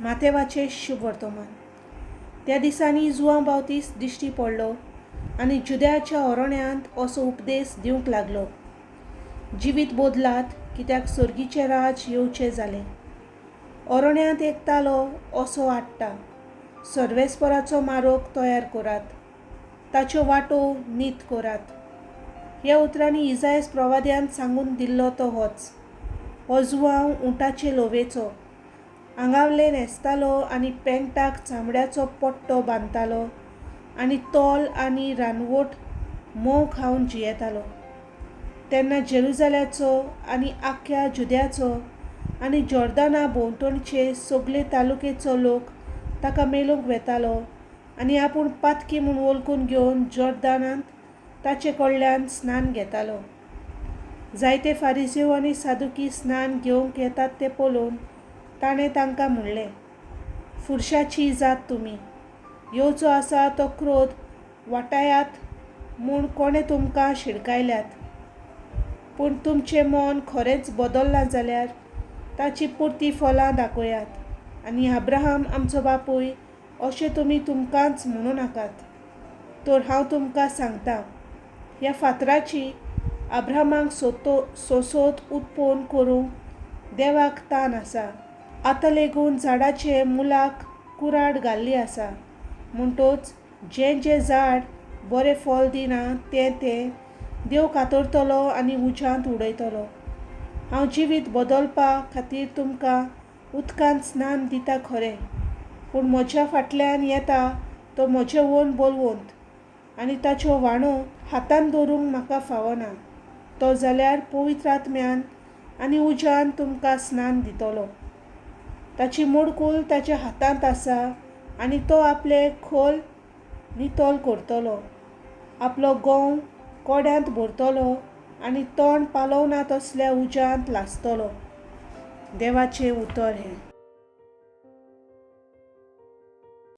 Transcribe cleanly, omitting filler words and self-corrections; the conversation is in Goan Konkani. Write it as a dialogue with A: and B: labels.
A: मातेवाचें शुभवर्तमान. त्या दिसांनी जुवांव बावतीस दिश्टी पडलो आनी जुद्याच्या ओरण्यांत असो उपदेस दिवंक लागलो, जिवीत बदलात, कित्याक सर्गीचें राज येवचें जालें. ओरण्यांत एक तालो असो हाडटा, सर्वेस्पराचो मारोग तयार करात, ताच्यो वाटो नीत करात. ह्या उतरांनी इजायस प्रवाद्यान सांगून दिल्लो तो होच. हो जुवांव उंटाचे लोवेचो आंगावले न्हेसतालो आनी पेंटाक चामड्याचो पट्टो बांदतालो आनी तोल आनी रानवट म्होंव खावन जियेतालो. तेन्ना जेरुजाल्याचो आनी आख्ख्या जुद्याचो आनी जॉर्दाना भोंवतणचे सगळे तालुकेचो लोक ताका मेळूंक वेतालो आनी आपूण पातकी म्हूण वळखून घेवन जॉर्दानांत ताचे कडल्यान स्नान घेतालो. जायते फारिजेव आनी सादुकी स्नान घेवंक येतात तें पळोवन ताणें तांकां म्हणलें, फुरशाची जात तुमी, येवचो आसा तो क्रोध वाटायात म्हूण कोणें तुमकां शिडकायल्यात? पूण तुमचें मन खरेंच बदल्लां जाल्यार ताची पुरती फलां दाखयात आनी अब्राहम आमचो बापूय अशें तुमी तुमकांच म्हणूं नाकात. तर हांव तुमकां सांगता, ह्या फातराची अब्राहमाक सोसोत उत्पन्न करूंक देवाक तान आसा. आतां लेगून झाडाचे मुलाक कुराड घाल्ली आसा. म्हणटोच जें जें झाड बरें फळ दिना तें तें देव कातरतलो आनी उज्यांत उडयतलो. हांव जिवीत बदलपा खातीर तुमकां उदकांत स्नान दिता खरें, पूण म्हज्या फाटल्यान येता तो म्हजे वोन बलवंत आनी ताच्यो व्हाणो हातान दवरूंक म्हाका फावना. तो जाल्यार पवित्र आत्म्यान आनी उज्यान तुमकां स्नान दितलो. ताची मोडकूल ताच्या हातांत आसा आनी तो आपले खोल नितळ करतलो, आपलो गोंव कोड्यांत भरतलो आनी तोंड पालोवना तसल्या उज्यांत लासतलो. देवाचें उतर हें.